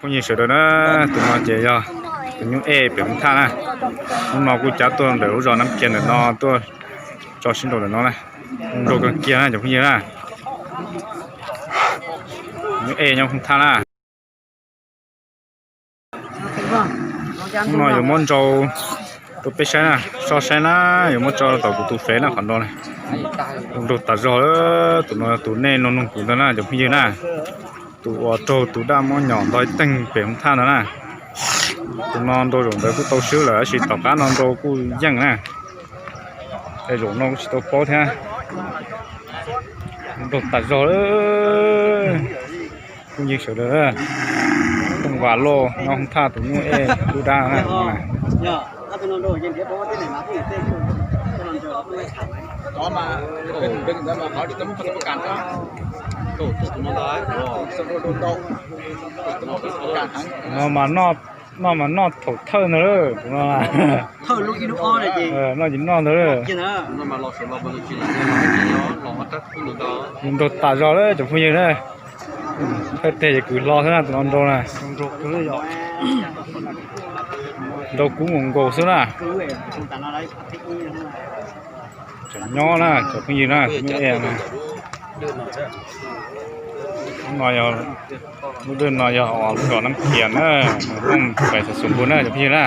Phooj ywg sawv daws na, tus no ces yog tus nyuj ej pem hoob thaj na. Hnub no kuj cab tuaj ntawm lub zos Nab Kias ntawm no tuaj tso sib nraus ntawm no na. Zoo nraug kawg kiag na cov phooj ywg na. Nyuj ej nyob hoob thaj na. Hnub no yuav muab nrau rau peb saib na, soj saib na, yuav muab tso tom kuv tus fev na qhov no na. Zoo nraug tas zog, tus no tus nej noog noog kuv ntag na cov phooj ywg na. Tus uas raug tus daj muab nyom ntog teeg pem hoob thaj ntag na. Tus no nrau zaum ntawd kuj tau swb lawm tab sis tom qab no nrau kuj yeej na. Es zaum no kuj tsis tau paub thiab. Nraug tas zog, phooj ywg sawv daws. Tooj Vas Lauj nyob hoob thaj tus nyuj ej dub dab na. No mas noj mas noj thaum thawj ntag lauj. Noj tsis noj ntag lauj. Nraug tas zog lawm cov phooj ywg na. Thawj teg ces kwv hlo xwb na, tus no nrau na. Nrau kub nkaus nkaus xwb na. Tseem nyob na cov phooj ywg na, tus nyuj ej no. Lub dwj no yog lub zos Nab Kias na, Hmoob Fais Xav Xus Npus na cov phooj ywg na.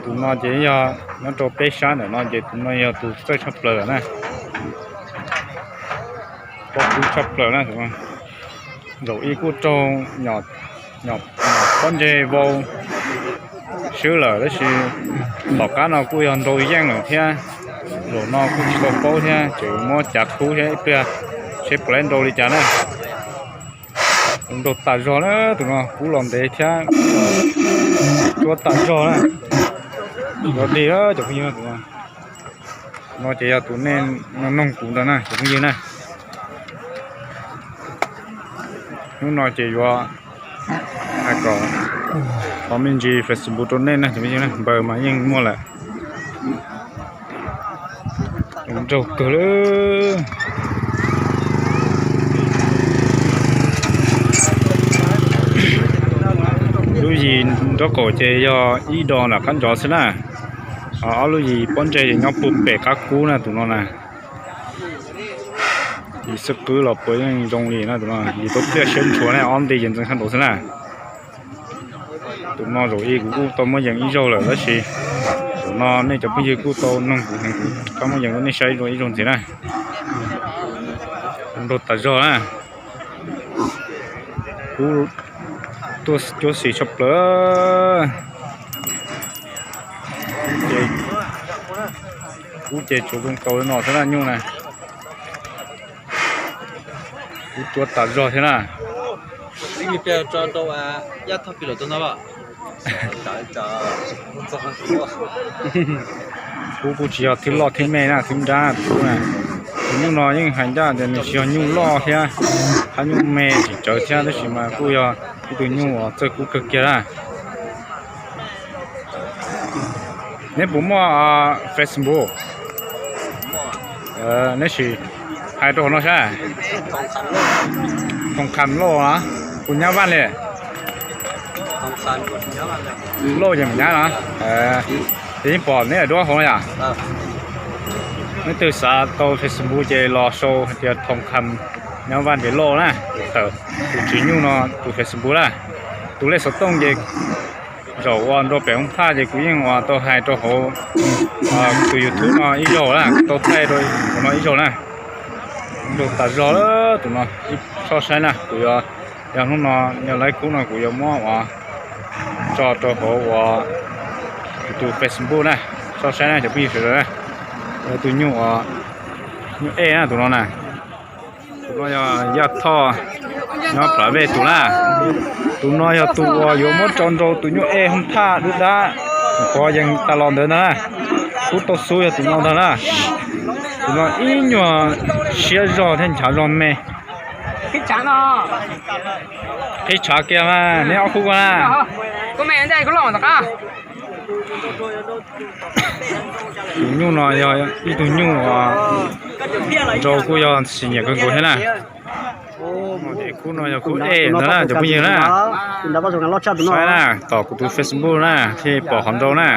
Tus no ces yog nyob rau peb sab ntawm no ces tus no yog tus txawj tshaj plaws na. Pob kub tshaj plaws na. Zaum ib kuj raug nyom pob ntseg vau swb lawm tab sis tom qab no kuj yog nrau yeej lawm thiab. Zaum no kuj tsis tau paub thiab, tseem muab cav khub thiab ib pliag seb puas laib nrau li cas na. Nraug tas zog na, tus no kub los ntev thiab, cuab tas zog na. Yog dig cov phooj ywg, tus no ces yog tus nej noog kuv ntawd na cov phooj ywg na. Hnub no ces yuav hais kom qhov me ntsis Facebook rau nej na cov phooj ywg na, npawb mas yeej muaj lawm. Nraug kawg lawm. Lub yim nraub qaum ces yog ib do nram qab ntsov xwb na. Ob lub yim pob ntseg ces nyob puag pem qab kub na tus no na. Yim xwb qwb los puas yeej zoo li na tus no, yim tau pliaj siab ntshuav ne, ob nti ces ntxeev khab nraud xwb na. Tus no zaum ib kuv kuj tau muab yees ib zaug lawm tab sis zaum no nej cov phooj ywg kuj tau noog kuv heev, kuv rov muab yees rau nej saib ib zaug ntxiv na. Nraug tas zog na. Kub tuaj cuab xim tshaj plaws. Kub ces tsuas zoo tau li no xwb na nyuj na. Kub cuab tas zog thiab na. Kub kuj tsis yog thwb loj thwb me na, thwb nrab tus kub na. Tus nyuj no yeej hais ncaj tias nws tsis yog nyuj loj thiab, hab nyuj me tsis tsawv thiab tab sis mas kuj yog ib tug nyuj uas txawj kub kawg kiag na. Neb puas muaj Facebook? Neb sim hais rau hauv no saib. Thoom Kham Lauj, puas nyab vaj li? Lauj ces mus nyab no. Ces yeej pom neb duab hauv no yom? Neb twg xav tau Facebook ces los sau hais tias Thoom Kham nyab vaj ntes lauj na, tawm tus tswv nyuj no tus Facebook na. Tus lej xov tooj ces zaum uas nrau pem hoob thaj ces kuv yeej uas tau hais rau hauv tus YouTube no ib zaug na, tau thaij rau hauv no ib zaug na. Nraug tas zog tus no, soj saib na, kuv yuav, yog hnub no yog laib kub no kuv yuav muab uas tso rau hauv uas tus Facebook na, soj saib na cov phooj ywg sawv daws na. Yog tus nyuj uas nyuj ej na tus no na. Tus no yog Yaj Thoj nyob Plav Vej tus na. Tus no yog tus uas yuav muab tso nrau tus nyuj ej hoob thaj dub dab, qhov yees tas los ntawd ntag na. Kub tau xub yog tus no ntag na. Tus no ib nyuag siab zog thiab nchav zog me. Qhib tshav kiag mas neb ob khub ko na. Tus nyuj no yog ib tug nyuj uas nrau kuj yog sim nyiam kawg nkaus thiab na. Kub no yog kub ej ntag na cov phooj ywg na. Saib na, tom kuv tus Facebook na thiaj pom qhov nrau na.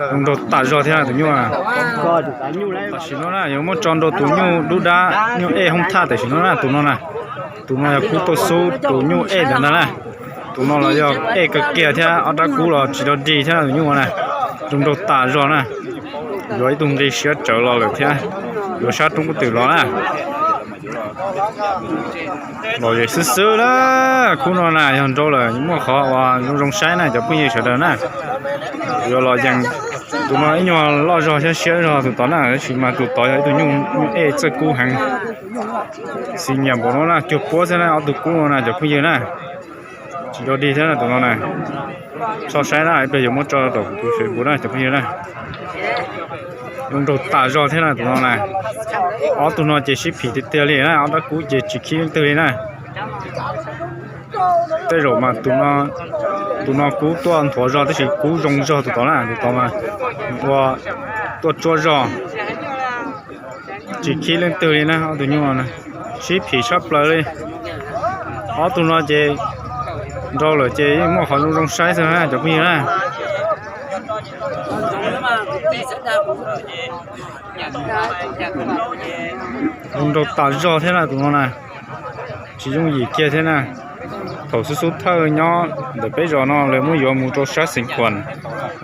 Zoo nraug tas zog thiab na tus nyuj. Tam sim no na yuav muab tso nrau tus nyuj dub dab nyuj ej hoob thaj tam sim no na tus no na. Tus no yog kub tauj xub tus nyuj ej ntawd ntag na. Tus no los yog ej kawg kiag thiab ob rab kub los tsis dog dig thiab na tus nyuj na. Zoo nraug tas zog na. Yuav ib tug nqi siab tsawv los lawm thiab. Yuav sab roob kub twm los na. Lom zem xwb xwb na. Kub no na yog nrau lawm muaj qhov uas zoo zoo saib na cov phooj ywg sawv daws na. Yuav los yees. Tus no ib nyuag loj zog thiab siab zog tus tod na tab sis mas tus tod yog ib tug nyuj ej txawj kub heev. Xis nyiam npaum no na cuag puab xwb na ob tug kub no na cov phooj ywg na. Tsis dog dig thiab na tus no na. Txhob saib na ib pliag yuav muab tso rau kuv tus Facebook na cov phooj ywg na. Zoo nraug tas zog thiab na tus no na. Ob tug no ces sib phim tiag tiag li na ob rab kub ces tsis khib leej twg li na. Tej zaum mas tus no kub tuaj nthuav zog tab sis kub zoo zog tus tod na tus tod mas ua tuaj tsuab zog. Tsis khib leej twg li na ob tug nyuj no na. Sib phim tshaj plaws li. Ob tug no ces nrau lawm ces yeej muaj qhov zoo zoo saib xwb na cov phooj ywg na. Zoo nraug tas zog thiab na tus no na. Tsis yooj yim kiag thiab na. Thaum xub xub thawj nyob ntawm peb zos no lawv muab yuav mus rau sab Xeev Khuam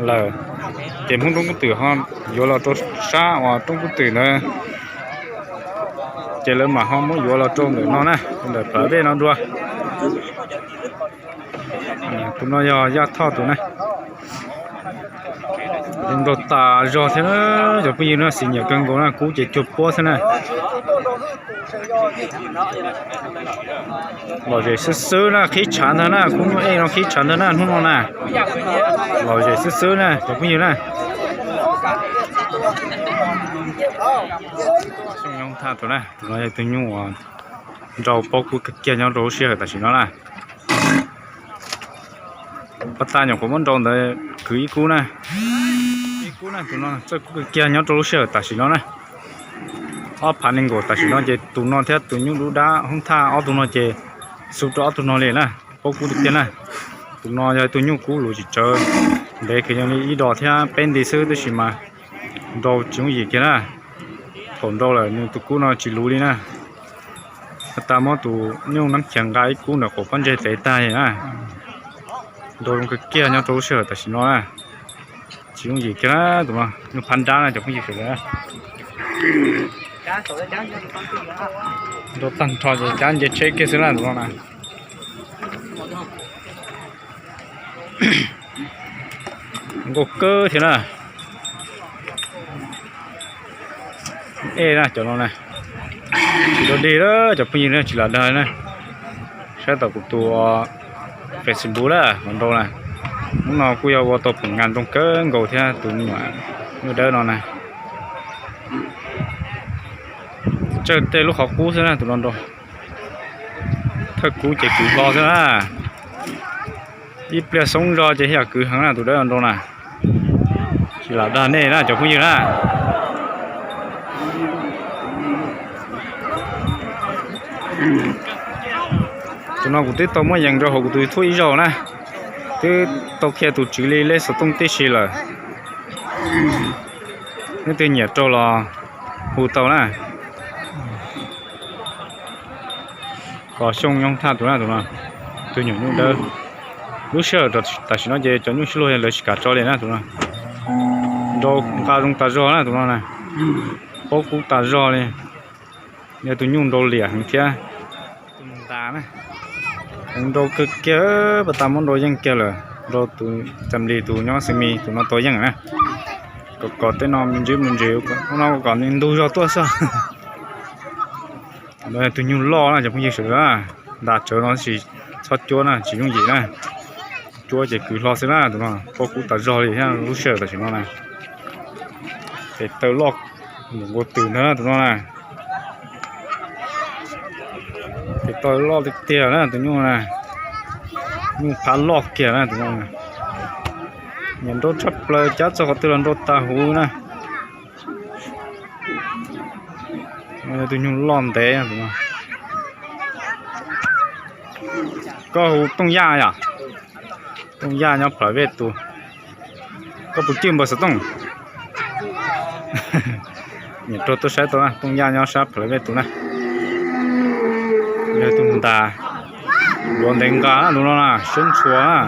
lawm, ces Hmoob Roob Kub Twm ho yuav los rau sab uas Roob Kub Twm ntawd, ces lawv mam ho muab yuav los rau ntawm no na, ntawm plawv dej no dua. Tus no yog Yaj Thoj tus na. Zoo nraug tas zog thiab cov phooj ywg na, xis nyiam kawg nkaus na, kub ces cuag puab xwb na. Lom zem xwb xwb na, qhib tshav ntag na, kub nyuj ej no qhib tshav ntag na hnub no na. Lom zem xwb xwb na cov phooj ywg na. Xyooj Nyoob Thaj tus na, tus no yog tus nyuj uas nrau paub kub kawg kiag nyob rau lub sij hawm tam sim no na. Pas tas nyuam qhuav muab nrau ntawd kwv ib kub na. Ib kub na, tus no txawj kub kawg kiag nyob rau lub sij hawm tam sim no na. Ob phav nees nkaum tam sim no ces tus no thiab tus nyuj dub dab Hoob Thaj ob tug no ces xu rau ob tug no li na, paub kub tiag tiag na. Tus no yog tus nyuj kub luv tsis tsawv, ntev kwv yees li ib dos thiab peb nti xwb tab sis mas nrau tsis yooj yim kiag na. Thaum nrau lawm nws tus kub no tsis luv li na. Has tas muab tus nyuj Nab Khiav nqa ib kub ntawm qaum pob ntseg tev tag li na. Nrau zoo kawg kiag nyob rau lub sij hawm tam sim no na. Tsis yooj yim kiag na, tus no nyuj phab nrab na cov phooj ywg sawv daws. Nrau tag nrho ces cab nce tsheb kiag xwb na tus no na. Nkauj kawg thiab na. Ej na cov no na. Tsis dog dig lawm cov phooj ywg na, tsis lam dag na. Saib tom kuv tus Facebook na, los nrau na. Hnub no kuj yog ua tau phoom ngas zoo kawg nkaus thiab tus me nyuam nyuj dawb no na. Tsawg tej lub qhov qub xwb na tus no nrau. Thawj kub ces kwv hlo xwb na. Ib pliag xoob zog ces yam kwv heev na tus dawb nrau na. Tsis lam dag nej na cov phooj ywg na. Tus no kuv twb tau muab yees rau hauv kuv tus YouTube ib zaug na. Twb tau qhia tus tswv li lej xov tooj tib si lawm. Leej twg nyiam rau los hu tau na. Kom Xyooj Nyoob Thaj tus na tus no, tus nyuam nyuj dawb. Lub sij hawm tam sim no ces cov nyuj sib luag lawv tsis kam tso li na tus no. Nrau nqa zoo tas zog na tus no na. Paub kub tas zog li. Yog tus nyuj nrau liam heev thiab. Tus ntas na, heev nrau kawg kiag, pas tas muab nrau yeej kiag lawm, nrau tus Cam Lis tus nyob Xeev Mis tus no tau yeej na. Kom kom tej no me ntsis me ntsis, no kom nws ntug zog tuaj xwb. Tus nyuj loj na cov phooj ywg sawv daws, ntas tsawv no tab sis txhob cuab na tsis yooj yim na. Cuab ces kwv hlo xwb na tus no, paub kub tas zog li thiab lub sij hawm tam sim no na. Tes taw loj nkaus twm ntag tus no na. Tes taw loj tiag tiag na tus nyuj na. Nyuj phab loj kiag na tus no na. Nyiam nrau tshaj plaws, cab txog qhov twg los nrau tas huv na. Tus nyuj loj ntev tus no. Koj hu Tooj Yaj yom? Tooj Yaj nyob Plas Vej tus. Koj puas cwj npawg Xov Tooj? Niam raug tuaj saib tau na, Tooj Yaj nyob sab Plas Vej tus na. Yog tus ntas, duav ntev nqa na tus no na, siab ntshua na.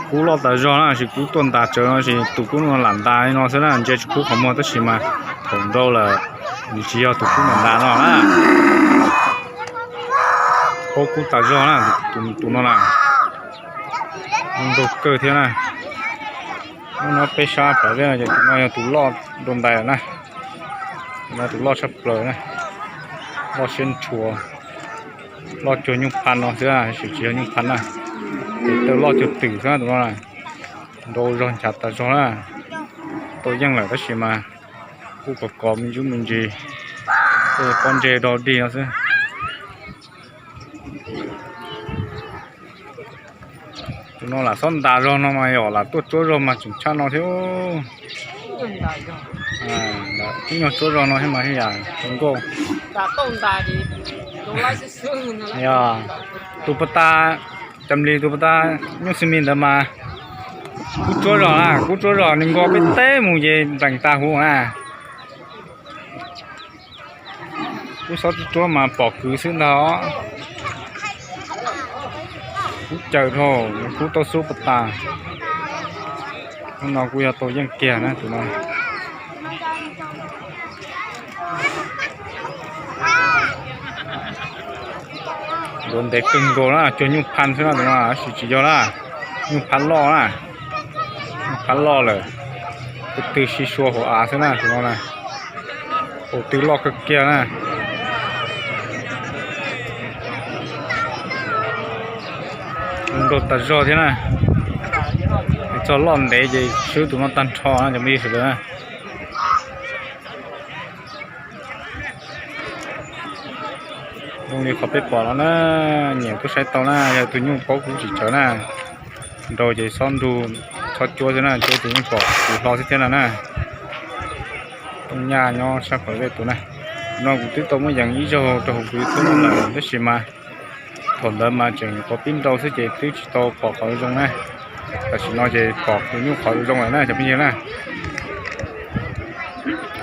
Kub loj tas zog na, sis kub tuaj ntas tsawv no, sis tus kub no lam ntas li no xwb na, ntsia tsis pub qhov muag tab sis mas thaum nrau lawm nws tsis yog tus kub ntas ntas no na. Paub kub tas zog na, tus no na, nkaug kawg thiab na. Nyob peb sab Plas Vej no ces tus no yog tus loj dua ntais lawm na. Tus no tus loj tshaj plaws na, loj siab ntshua, loj cuag nyuj pha no xwb, tab sis tsis yog nyuj pha na, tes taw loj cuag twm xwb na tus no na. Nrau zog nchav tas zog na, tau yeej lawm tab sis mas kuj kos kos me ntsuj me ntsis, tej pob ntseg do dig no xwb. Tus no lam xob ntas zog no mas yom, lam tuaj tsuab zog mas tseem tshaj no thiab. Ib nyuag tsuab zog no thiab mas yam zoo nkauj. Tus pas tas, Cam Lis tus pas tas nyuj xi mis ntawd mas kub tsuab zog na, kub tsuab zog nws nkaug peb teb mus ces nplees tas huv na. Kub xob tsuab tsuab mas pom kwv xwb ntag. Kub caws dhau, kub tau xub pas tas. Hnub no kuj yog tau yeej kiag na tus no. Duav ntev kawg nkaus na, cuag nyuj pha xwb na tus no, tab sis tsis yog na, nyuj pha loj na, nyuj pha loj lawm, tus tw sib sua hauv av xwb na tus no na, tus tw loj kawg kiag na. Nkaug tas zog thiab na, txog loj ntev ces swb tus no tag nrho na cov phooj ywg sawv daws na. Zoo li qhov peb pom no na, nyiam tuaj saib tau na, yog tus nyuj paub kub tsis tsawv na, nrau ces xob nrug, xob cuab xwb na, cuab ces yeej pom kuv hlo xwb thiab no na. Tooj Yaj nyob sab Plas Vej tus na. No kuv twb tau muab yees ib zaug rau hauv kuv YouTube lawm tab sis mas thaum ntawd mas tseem nyuam qhuav pib nrau xwb ces twb tsis tau pom qhov zoo na. Tam sim no ces pom tus nyuj qhov zoo lawm na cov phooj ywg na.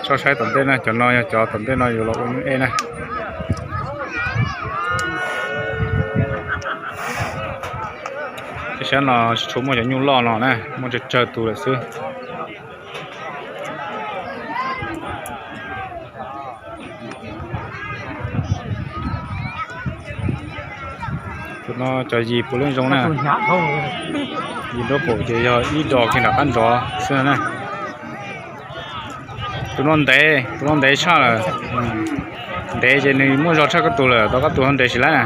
Txhob saib tom ntej na, cov no yog cov tom ntej no yuav los ua nyuj ej na. Tej sab no tsis tshua muaj cov nyuj loj no na, muaj tsawg tsawg tus lawm xwb. Tus no cov yis puav leej zoo na. Yis nraub qaum ces yog ib dos kiag nram qab nrov xwb na. Tus no ntev, tus no ntev tshaj lawm. Ntev ces nws muaj zog tshaj koj tus lawm, tau koj tus ho ntev tsis laib na.